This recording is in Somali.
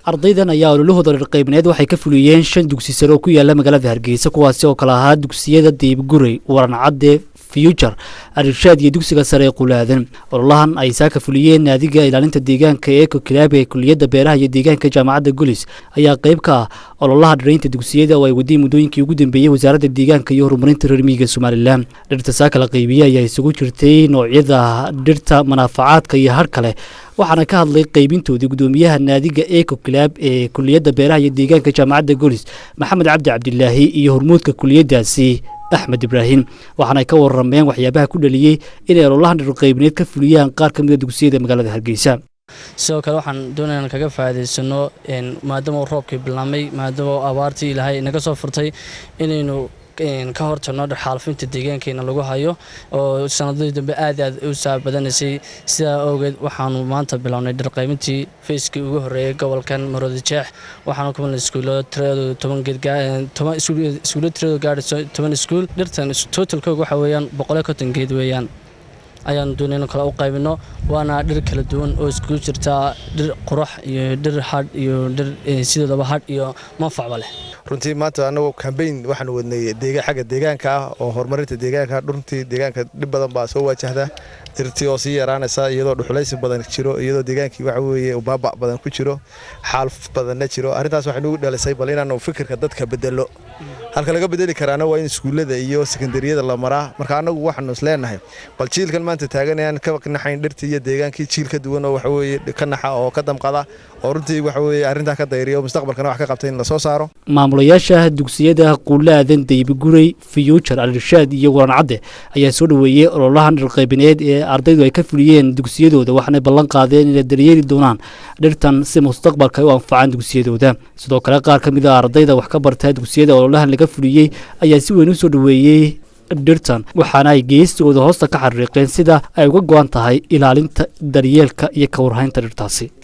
Ardaydan ayaa ololahooda dhirqaybineed waxay ka fuliyeen shan dugsi sare oo ku yaala magaalada Hargeysa, kuwaasi oo kale ahaa dugsiyada Deybguray, Waran Cadde, Future, Al-Irshaad iyo dugsiga sare ee Qulaadan. Ololahan ay saaka fuliyeen naadiga ilaalinta deegaanka ee Eco Club ee kuliyadda beeraha iyo deegaanka Jaamacadda Golis ayaa qayb ka ah ololaha dhiraynta dugsiyada oo ay wadeen muddooyinkii ugu dambeeyey Wasaaradda Deegaanka iyo Horumarinta Reer Miyiga Somaliland. Dhirta saaka la qaybiyey ayaa isugu jirtay noocyada dhirta manaafacaadka iyo har kale, waxaana ka hadlay qaybintoodii gudoomiyaha naadiga Eco Club ee kuliyadda beeraha iyo deegaanka Jaamacadda Golis, Maxamed Cabdi Cabdilaahi, iyo hormuudka kuliyaddaasi, Axmed Ibraahim, waxaana ay ka warameen waxyaabaha ku dhaliyey inay ololahan dhirqaybineed ka fuliyaan qaar ka mida dugsiyada magaalada Hargeysa. Sidoo kale waxaan doonaya in kaga faa'iidaysano, maadaama uu roobkii bilaabmay, maadaama abaartii Ilaahay inaga soo furtay, inaynu ka hortagno xaalufinta deegaankeena lagu hayo oo sanadadii dambe aad aad u saa badanaysay. Sidaa awgeed waxaanu maanta bilownay dhirqaybintii phase-kii ugu horreeyay gobolkan Maroodi Jeex. Waxaanu ku milnay iskuulo tiradoodu 10 geed, 10 iskuulo tiradoodu gaadhayso 10 iskuul. Dhirtan total-kooga waxa weeyaan 150 geed weeyaan ayaanu doonay inuu kala u qaybino, waana dhir kala duwan oo iskugu jirta dhir qurux iyo dhir hadh iyo dhir sidoodaba hadh iyo manfacba leh. Runtii maanta anagoo campaign waxaanu wadnay xagga deegaanka ah oo horumarinta deegaanka. Runtii deegaanka dhib badan baa soo wajahda, dhirtii oo sii yaraanaysa, iyadoo dhuxulaysi badan jiro, iyadoo deegaankii waxa weeye baaba badan ku jiro, xaaluf badanna jiro. Arrintaas waxay nugu dhalisay bal inaanu fikirka dadka bedelo. Halka laga bedeli karaana waa in iskuullada iyo sekondariyada la maraa. Marka annagu waxaanu isleenahay bal jiilkan maanta taaganayaan ka naxayn dhirtii iyo deegaankii, jiil ka duwan oo waxa weeye ka naxa oo ka damqada oo runtii waxa weeye arrintaa ka dayriya oo mustaqbalkana wax ka qabta in lasoo saaro. Maamulayaasha dugsiyada Quulaadan, Daybiguray, Future, Al-Irshaad iyo Warancadde ayaa soo dhoweeyey ololahan dhirqaybineed ee ardaydu ay ka fuliyeen dugsiyadooda, waxaanay ballan qaadeen inay daryeeli doonaan dhirtan si mustaqbalka ay u anfacaan dugsiyadooda. Sidoo kale qaar ka mid a ardayda wax ka barta dugsiyada ololahan laga fuliyey ayaa si weyn u soo dhoweeyey dhirtan, waxaana ay geestooda hoosta ka xariiqeen sida ay uga go-an tahay ilaalinta, daryeelka iyo ka warhaynta dhirtaasi.